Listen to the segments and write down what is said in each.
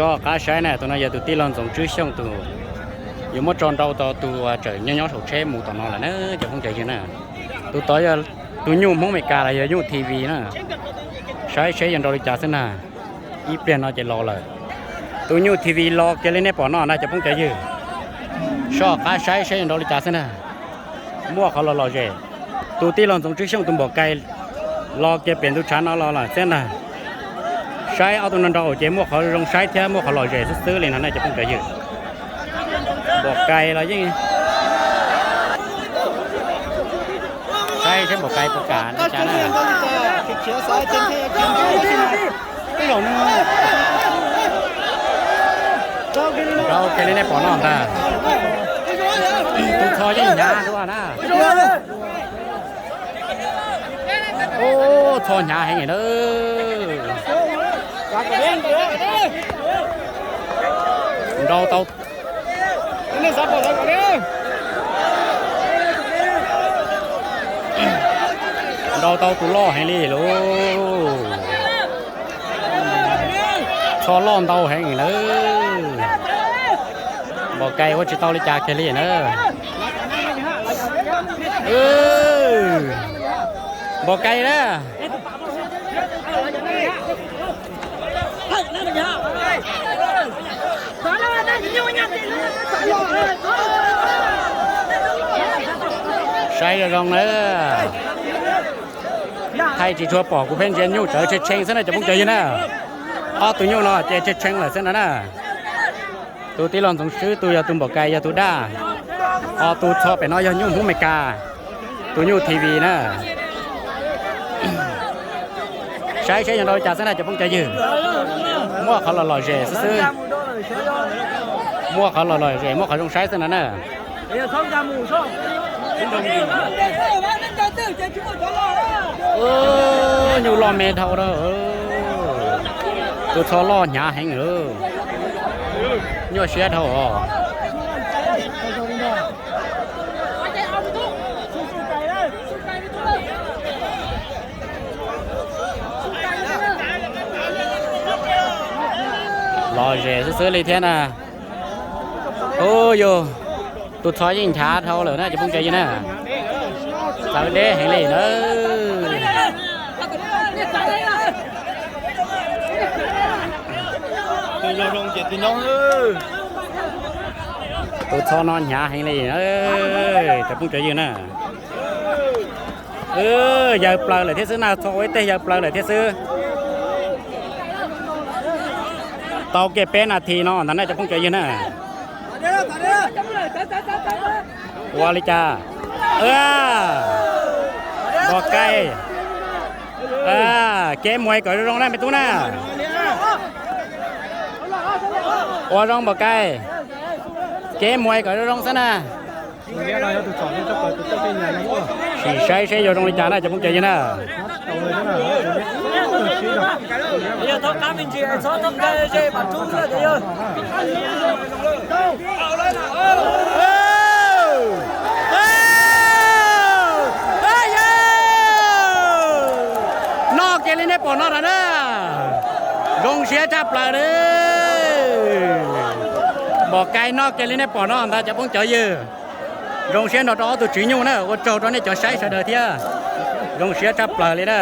Koj qab saib na, tus no yog tus tij laug Ntxoov Tswb Xyooj tus yuav muab tso nrau tau tus tseem nyob nyob saum tsheb mus tom no lawm na cov phooj cov ywg na. Tus tod yog tus nyuj Hmoob Meskas los yog nyuj T V na. Saib seb yuav nrau li cas xwb na. Ib pliag no ces los lawm. Tus nyuj T V los kiag li nej pom no na cov phooj cov ywg. Soj qab saib seb yuav nrau li cas xwb na. Muaj qhov los lom zem. Tus tij laug Ntxoov Tswb Xyooj tus npaum kai los kiag pem ntug tshav no los lawm xwb ntag. Saib ob tug no nrau ces muaj qhov zoo saib thiab muaj qhov lom zem xwb xwb li no na cov phooj cov ywg. Npaum kai los yeej saib seb npaum kai puas kam li cas na. Nrau kiag li nej pom no ntag. Tus txho yeej hnyav dua na. Ub, txho hnyav heev na. Nrau tau, nrau tau tus loj heev li lauj. Txho loj ntau heev na. Npaum kai ua tsis tau li cas kiag li na. Npaum kai na. Saib zoo zoo na. Thaij tsis tshua pom, kuv pheej ntsia nyuj tsawv tshee tshee xwb na cov phooj cov ywg na. Ob tug nyuj no ces tshee tshee lawm xwb no na. Tus tij laug Ntxoov Tswb tus yog tus npaum kai yog tus daj, ho tus txho pem no yog nyuj Hmoob Meskas, tus nyuj T V na. Saib seb yuav nrau li cas xwb na cov phooj cov ywg. Muaj qhov los lom zem xwb xwb. Muaj qhov los lom zem, muaj qhov zoo saib xwb no na. Nyuj loj me dhau a. Tus txho loj hnyav heev. Nyuaj siab dhau os. Lom zem xwb xwb li thiab na. Ub yus, tus txho yeej nchav dhau lawm na cov phooj cov ywg na. Txawv deb heev li na. Tus txho no hnyav heev li, cov phooj cov ywg na. Yawg plaws lawm thiab xwb na, txho ua ib teg yawg plaws lawm thiab xwb. Tau kiag peb nas this no ntag na cov phooj cov ywg na. Ua li cas? Npos kai. Kev muag kom zoo zoo na me tub na. Ua zoo npos kai. Kev muag kom zoo zoo xwb na. Sim saib seb yuav zoo li cas na cov phooj cov ywg na. Noj kiag li nej pom no ntag na. Zoo siab tshaj plaws li. Npos kai noj kiag li nej pom no ntag cov phooj cov ywg. Zoo siab nrog rau ob tug tswv nyuj na, ua tsaug rau nej cov saib sawv daws thiab. Zoo siab tshaj plaws li na.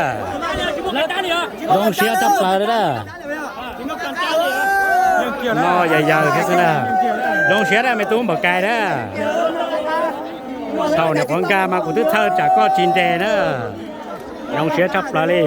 Zoo siab tshaj plaws li na. No yog yawg thiab xwb na. Zoo siab na me tub npos kai na. Thaum niam quav nkag mas kuv twb txhawj tsam koj tsis nres na. Zoo siab tshaj plaws li.